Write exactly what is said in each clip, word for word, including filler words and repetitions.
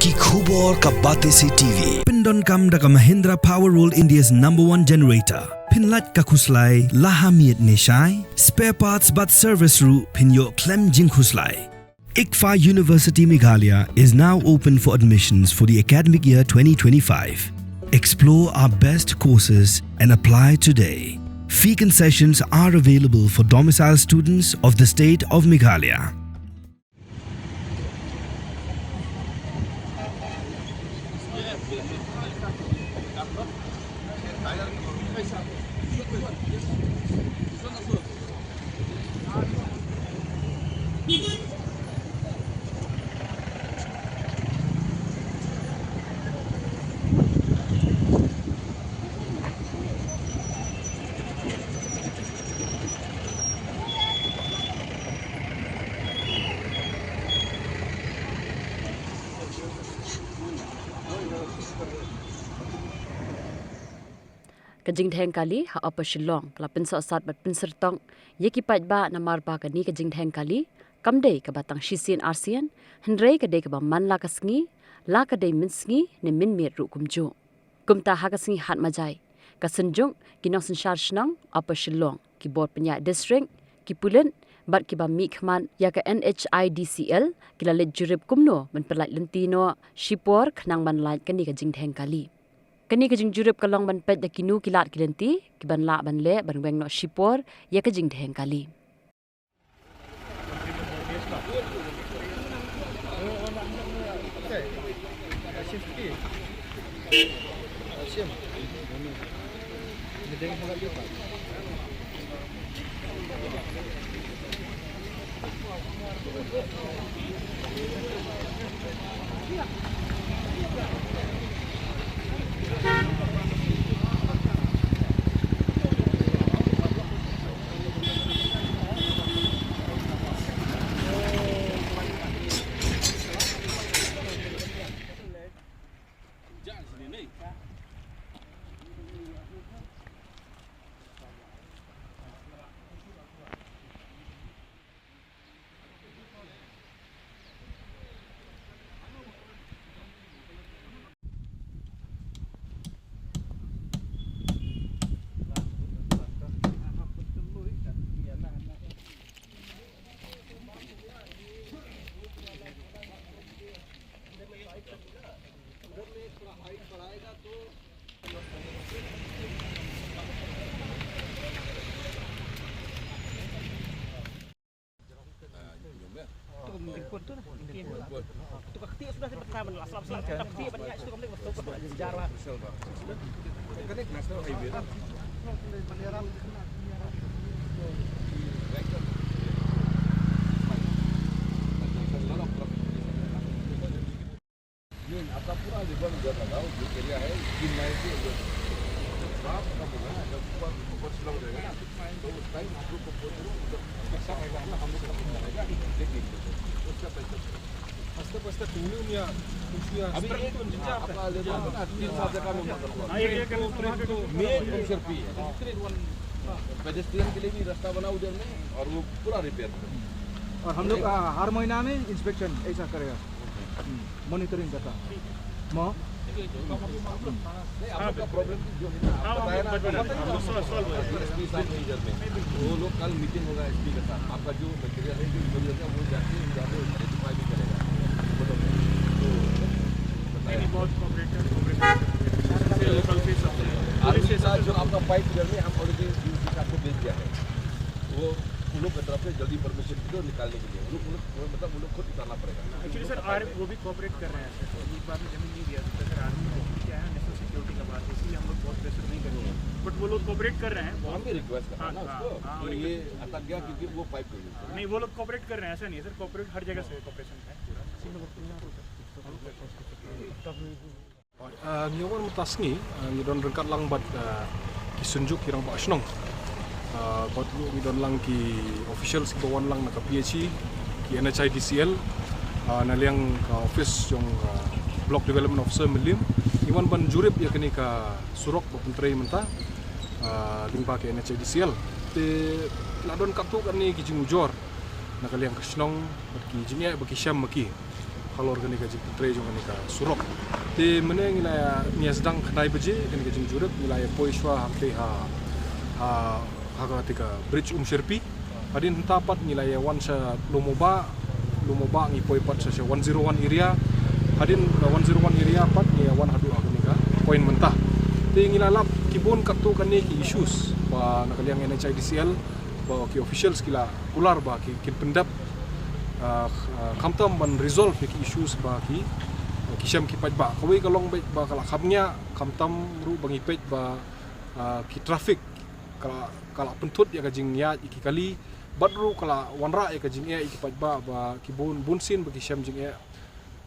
Ki khubor ka Batesi T V pyndonkam da ka Mahindra Power World, India's number one generator. Pynlait ka khuslai la ha miet ne shai. Spare parts bad service ruh phin ïoh khlem jingkhuslai. ICFAI University Meghalaya is now open for admissions for the academic year twenty twenty-five. Explore our best courses and apply today. Fee concessions are available for domicile students of the state of Meghalaya. Ka jingdheng kali ha Upper Shillong ka la pynsohsat bad pynsyrtong ïa ki paidbah namar ba kane ka jingdheng kali kam dei kaba tang shisien arsien, hynrei ka dei kaba man la ka sngi, la ka dei mynsngi ne mynmiet ruh kumjuh. Kumta ha ka sngi Hatmajai, ka Synjuk ki nongsynshar shnong Upper Shillong, ki bor pynïaid district, ki pulit bad kiba mihkhmat ïa ka N H I D C L ki la leit jurip kumno ban pynlait lynti noh shipor khnang ban lait kane ka jingdheng kali. Kane ka jingjurip ka long ban peit da kino ki lad ki lynti kiban lah ban leh ban weng noh shipor ïa ka jingdheng kali. नहीं, आपका पूरा लेबर उधर लगाओ, जो एरिया है, तीन माइल के उधर। साफ का बोला ना, जब ऊपर, ऊपर स्लो हो जाएगा ना, तो उस टाइम आप लोग को बोल दो, उधर अच्छा आएगा ना, हम लोग का बंदा आएगा, देख लीजिए। उसका पैसा। Aste aste tunglung ya, tunglung ya. अभी एक आपका लेबर है ना, तीन साल तक काम करता है। हाँ, एक, एक, एक, एक, एक, मेन सिर्फ ही है। Pedestrian के लिए भी रास्ता बना उधर में, और वो पूरा रिपेयर। और हम लोग, आ, हर महीना में इंस्पेक्शन ऐसा करेगा। हम्म, मॉनिटरिंग करता। ठीक है। नहीं, आप लोग का प्रॉब्लम जो है ना, आप बताया ना, एसपी साहब ने इधर में, वो लोग कल मीटिंग होगा एसपी के साथ। आपका जो मटेरियल है, जो जरूरत है, वो जाके उधर पे रेक्टिफाई भी करेगा। बोलो। तो बताया। नहीं, बहुत कोऑपरेटिव, कोऑपरेटिव। लोकल के सबसे आर्मी का जो आपका पाइप इधर में, हम ऑलरेडी आपको भेज दिया है। वो उन लोग की तरफ से जल्दी परमिशन दो निकालने के लिए। उन लोग, उन लोग, मतलब, उन लोग खुद निकालना पड़ेगा। एक्चुअली सर, आर वो भी कोऑपरेट कर रहे हैं सर। एक बार में जमीन नहीं दिया, तो सर, आर्मी में क्या है, नेशनल सिक्योरिटी का बात है, इसलिए हम लोग बहुत प्रेशर नहीं करते हैं। बट वो लोग कोऑपरेट कर रहे हैं। हम भी रिक्वेस्ट कर रहे हैं ना उसको, हाँ, कि ये अटक गया क्योंकि वो पाइप नहीं। नहीं, वो लोग कोऑपरेट कर रहे हैं, ऐसा नहीं है सर, कोऑपरेट हर जगह से कोऑपरेशन है पूरा। Ngi wan mynta sngi, ngi don ryngkat lang bad ki synjuk ki rangbah shnong. Bad ngi don lang ki officials kiba wan lang na ka P H E, ki N H I D C L, na liang ka office jong ka Block Development Officer Mylliem. Ngi wan ban jurip ïa kane ka surok ba pyntrei mynta lyngba ka N H I D C L. Te la don katto katne ki jingujor na ka liang ka shnong bad ki jingeh ba ki shem ma ki. Halor kane ka jingpyntrei jong kane ka surok. Te mynne ngi la ïa sdang khyndai baje kane ka jingjurip, ngi la ïa poi shuwa hangtei ha, ha, ha kata ka bridge Umsyrpi. Hadien hangta pat ngi la ïa wan sha Lum u Bah, Lum u Bah ngi poi pat sha, sha one zero one area. Hadien, uh, one zero one area pat ngi ïa wan haduh ha kane ka point mynta. Te ngi la lap ki bun katto katne ki issues ba na ka liang N H I D C L, ba ki officials ki la kular ba ki, kin pyndep, uh, uh, khamtam ban resolve ïa ki issues ba ki, uh, ki shem ki paidbah. Kawei ka long beit ba ka la khapngiah, khamtam ruh ba ngi peit ba, uh, ki traffic ka la, ka la pynthut ïa ka jingïaid ïa ki kali, bad ruh ka la wanrah ïa ka jingeh ïa ki paidbah ba ki bun, bun sien ba ki shem jingeh.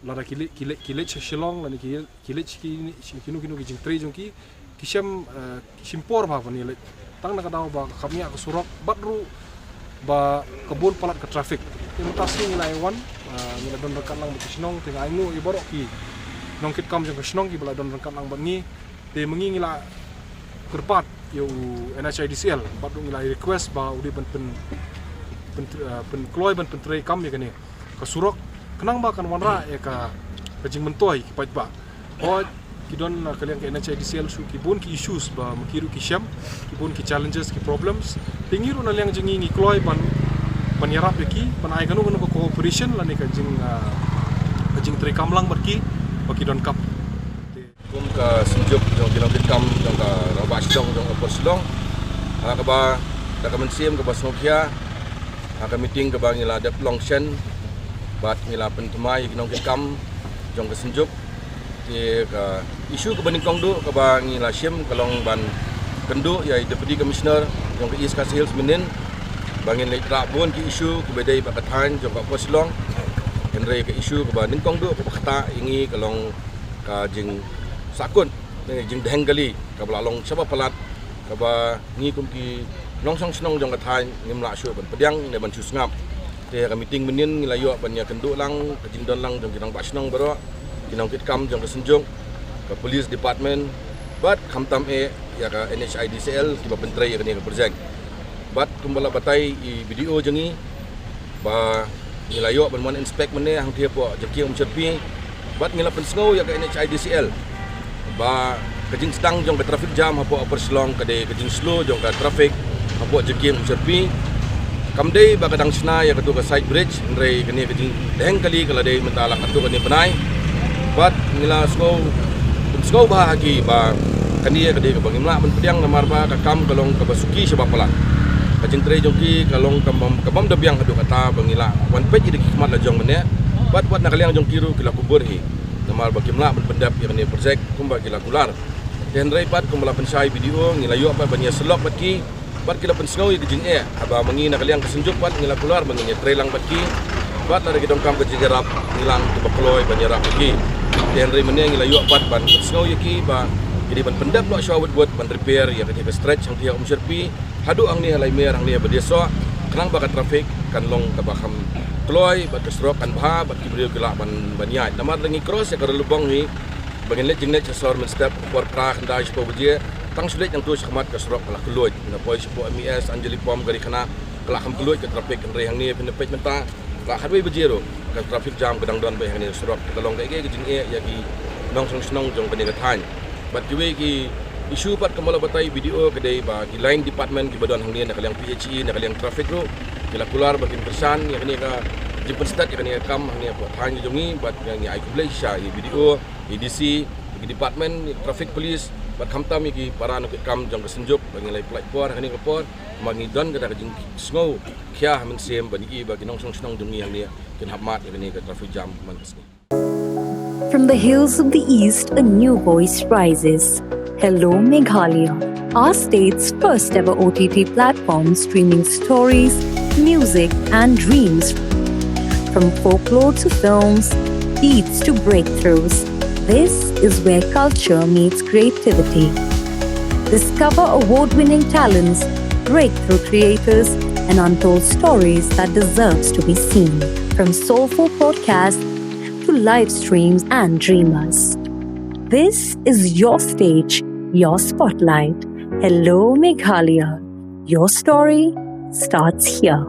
Lada ki leit, ki leit, ki leit sha Shillong, lane ki, ki leit sha ki, sha kino kino ki jingtrei jong ki, ki shem, eh, ki shim por bha ban ïaleit. Tang na ka daw ba ka khapngiah ka surok, bad ruh ba ka bun palat ka traffic. Te mynta sngi ngi la ïa wan, eh, ngi la don ryngkat lang bad ki shnong, te nga ainguh ïa baroh ki nongkitkam jong ka shnong kiba la don ryngkat lang bad ngi. Te mynta ngi la kyrpad ïa u N H I D C L, bad ruh ngi la request ba u dei ban pyn, pyn, eh, pynkloi ban pyntreikam ïa kane ka surok, khnang ba kan wanrah ïa ka, ka jingmyntoi ki paidbah. Hooid, ki don na ka liang ka N H I D C L shu ki bun ki issues ba ma ki ruh ki shem, ki bun ki challenges, ki problems. Te ngi ruh na liang jong ngi ngi kloi ban, ban ïarap ïa ki, ban ai kano kano ka cooperation lane ka jing, ah, ka jingtreikam lang bad ki ba ki donkam. Te Kum ka Synjuk jong ki nongkitkam jong ka Rangbah Shnong jong Upper Shillong, ha kaba da ka mynsiem kaba sngewkhia, ha ka meeting kaba ngi la dep long shen bad ngi la pynthymmai ïa ki nongkitkam jong ka Synjuk. Te ka issue kaba nyngkong duh kaba ngi la shim ka long ban kynduh ïa i Deputy Commissioner jong ka East Khasi Hills mynhynnin ba ngin leit rah bun ki issue kiba dei bad ka thaiñ jong ka Upper Shillong. Hynrei ka issue kaba nyngkong duh kaba ktah ïa ngi ka long ka jingsahkut ne jingdheng kali kaba la long shaba palat, kaba ngi kum ki nongshong shnong jong ka thaiñ ngim lah shuh ban pdiang ne ban shu sngap. Te ha ka meeting mynhynnin ngi la ïoh ban ïa kynduh lang ka jingdon lang jong ki rangbah shnong baroh, ki nongkitkam jong ka Synjuk, ka police department, bad khamtam eh ïa ka N H I D C L kiba pyntrei ïa kane ka project. Bad kumba la batai i B D O jong ngi ba ngi la ïoh ban wan inspect mynne hangtei hapoh jingkieng Umsyrpi, bad ngi la pynsngew ïa ka N H I D C L ba ka jingsdang jong ka traffic jam hapoh Upper Shillong ka dei ka jingslow jong ka traffic hapoh jingkieng Umsyrpi. Kam dei ba ka dang shna ïa kato ka side bridge, hynrei kane ka jingdheng kali ka la dei mynta la kato kane bnai. Bad ngi la sngew, pynsngew bha ha ki ba kane ka dei kaba ngim lah ban pdiang namar ba ka kam ka long kaba suki shaba palat. Ka jingtrei jong ki ka long ka bym, ka bym da biang haduh katta ba ngi lah wan peit ïa ki khmat la jong mynne. Bad wat na ka liang jong ki ruh ki la kubur hi namar ba kim lah ban pyndep ïa kane project kumba ki la kular. Te hynrei pat kumba la pynshai B D O ngi la ïoh pat ban ïa sylok bad ki, bad ki la pynsngew ïa ka jingeh haba ma ngi na ka liang ka Synjuk pat ngi la kular ba ngin ïa trei lang bad ki. Bad lada ki donkam ka jingïarap ngi lang kiba kloi ban ïarap ïa ki. Te hynrei mynne ngi la ïoh pat ban pynsngew ïa ki ba ki dei ban pyndep noh shuwa wut wut ban repair ïa kane ka stretch hangtei ha Umsyrpi haduh hangne ha Laimer hangne ha Badiasoh, khnang ba ka traffic kan long kaba kham kloi bad ka surok kan bha bad ki briew ki lah ban, ban ïaid. Namar lada ngi cross ïa ka Ri Lubong hi ba ngin leit jingleit sha sor mynstep por phra khyndai shiphew baje, tang shu leit nangto shakhmat ka surok ka la kylluid. Ngi la poi shapoh M E S, Anjali Pom, ka ri khynnah ka la kham kylluid ka traffic, hynrei hangne phin ïa peit mynta ka la khatwei baje ruh ka traffic jam ka dang don beit hangne ka surok. Ka long kaei kaei ka jingeh ïa ki nongshong shnong jong kane ka thaiñ. Bad kiwei ki issue pat kumba la batai B D O ka dei ba ki line department kiba don hangne na ka liang P H E na ka liang traffic ruh ki la kular ba kin kyrshan ïa kane ka jingpynstet ïa kane ka kam hangne hapoh thaiñ jong ngi. Bad ngi ai khublei shisha ïa B D O, ïa D C, ïa ki department, ïa ki traffic police, bad khamtam ïa ki para nongkitkam jong ka Synjuk ba ngi la ïa pynlait por ha kane ka por, ba ngi don kata ka jingsngew khia ha mynsiem ban ïohi ba ki nongshong shnong jong ngi hangne kin hap mad ïa kane ka traffic jam man ka sngi. From the hills of the East, a new voice rises. Hello Meghalaya, our state's first ever O T T platform streaming stories, music, and dreams. From folklore to films, beats to breakthroughs, this is where culture meets creativity. Discover award winning talents, breakthrough creators, and untold stories that deserves to be seen. From soulful podcasts to live streams and dreamers, this is your stage, your spotlight. Hello Meghalaya. Your story starts here.